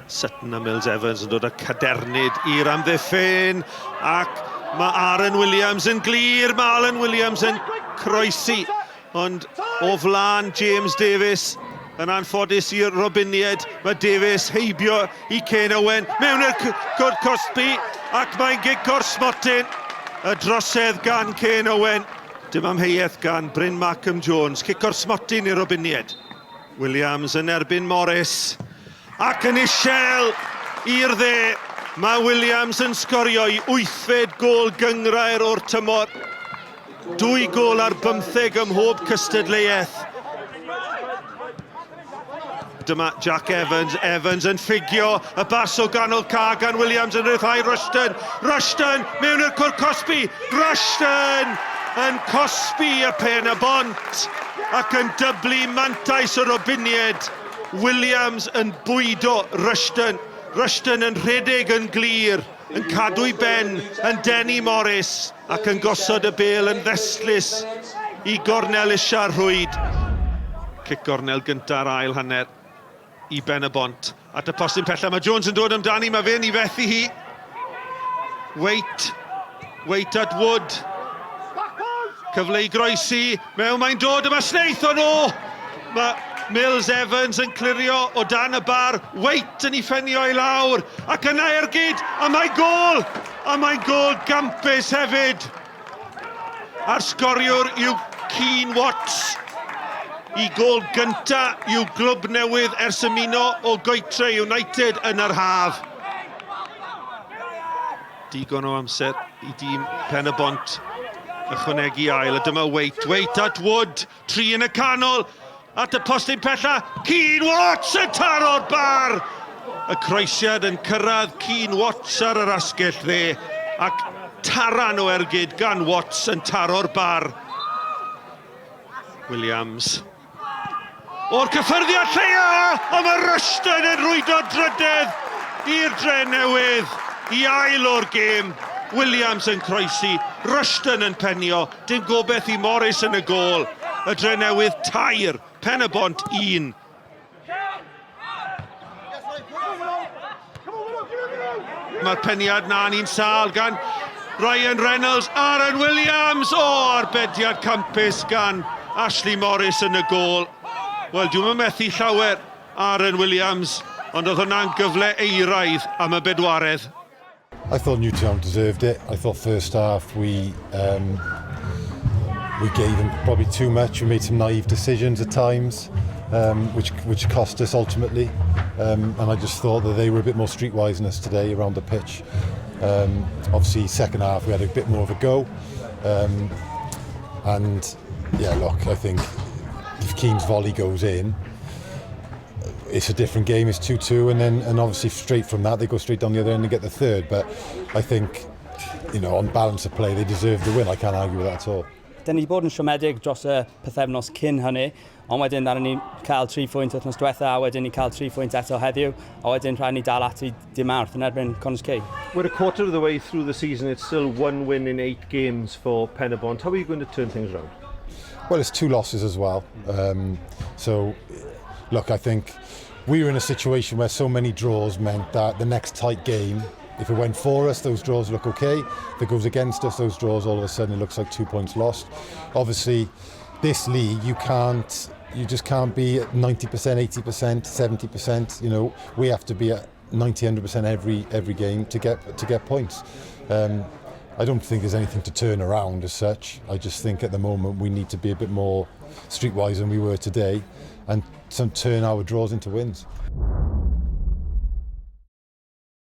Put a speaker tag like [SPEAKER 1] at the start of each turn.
[SPEAKER 1] Sutton a Mills Evans yn dod â cadernid i'r amddiffyn ac mae Aaron Williams yn glir, mae Alan Williams yn croesi ond o flaen James Davies yn anffodus i'r Robiniaid mae Davies heibio i Ken Owen mewn i'r cwrt cosbi ac mae'n gic o'r smotyn y drosedd gan Ken Owen dim amheuaeth gan Bryn Markham Jones cic o'r smotyn i'r Robiniaid Williams yn erbyn Morris Ac yn isel i'r dde, mae Williams yn sgorio'i wythfed gôl gynghrair o'r tymor. 2 gôl ar bymtheg ym mhob cystadleuaeth. Dyma Jack Evans, Evans yn ffugio y bas o ganol ca gan Williams yn rhyddhau Rushton. Rushton mewn i'r cwrt cosbi. Rushton yn cosbi y pen y bont ac yn dyblu mantais y Robiniaid. Williams yn bwydo Rushton. Rushton yn rhedeg yn glir, yn cadw'i ben, yn denu Morris ac yn gosod y bêl yn ddestlus i gornel isia'r rhwyd. Cic gornel gynta'r ail hanner i Ben-y-bont. At y postyn pella, mae Jones yn dod amdani, mae fe'n i fethu hi. Wait, wait at Wood. Cyfle i groesi, mewn mae'n dod, yma Snaith, o no! Mae Mills Evans yn clirio o dan y bar, Waite yn ei phenio i lawr, ac yna ergyd, a mae gôl! A mae'n gôl gampus hefyd! A'r sgoriwr yw Keane Watts. I gôl gynta i'w glwb newydd ers ymuno o Goetre United yn yr haf. Digon o amser i dîm Pen y Bont ychwanegu ail. A dyma Waite. Waite at Wood. Tri yn y canol. At y postyn pella. Keane Watts yn taro'r bar! Y croesiad yn cyrraedd Keane Watts ar yr asgell dde. Ac taran o ergyd gan Watts yn taro'r bar. Williams. O'r cyffyrddiad lleia, a mae Rushton yn rwydo drydedd i'r dre newydd i ail o'r gêm. Williams yn croesi, Rushton yn penio, dim gobeith i Morris yn y gôl. Y dre newydd 3, Pen-y-bont 1. Mae'r peniad na'n un sâl gan Ryan Reynolds, Aaron Williams, o, arbediad campus gan Ashley Morris yn y gôl. Wel, dwi'm yn methu llawer Aaron Williams, ond oedd hwnna'n gyfle eiraidd am y bedwaredd.
[SPEAKER 2] I thought Newtown deserved it. I thought first half we um, we gave them probably too much. We made some naive decisions at times, um, which which cost us ultimately. Um, and I just thought that they were a bit more streetwise than us today around the pitch. Um, obviously, second half we had a bit more of a go. Um, and yeah, look, I think if Keane's volley goes in, it's a different game. It's 2-2, and then and obviously straight from that they go straight down the other end and get the third. But I think, you know, on balance of play, they deserve the win. I can't argue with that at all.
[SPEAKER 3] Dyn ni wedi bod yn siomedig dros y pythefnos cyn hynny, ond wedyn ddaru ni cael 3 phwynt wythnos diwetha, a wedyn ni cael 3 phwynt eto heddiw, a wedyn rhaid ni dal ati dim Mawrth yn erbyn Connah's Quay.
[SPEAKER 1] We're a quarter of the way through the season, it's still one win in eight games for Penybont. How are you going to turn things round?
[SPEAKER 2] Well, it's two losses as well. Um, so, look, I think we were in a situation where so many draws meant that the next tight game, if it went for us, those draws look okay. If it goes against us, those draws, all of a sudden it looks like two points lost. Obviously, this league, you can't, you just can't be at 90%, 80%, 70%. You know, we have to be at 90, 100% every, every game to get, to get points. Um, I don't think there's anything to turn around as such. I just think at the moment we need to be a bit more streetwise than we were today and some turn our draws into wins.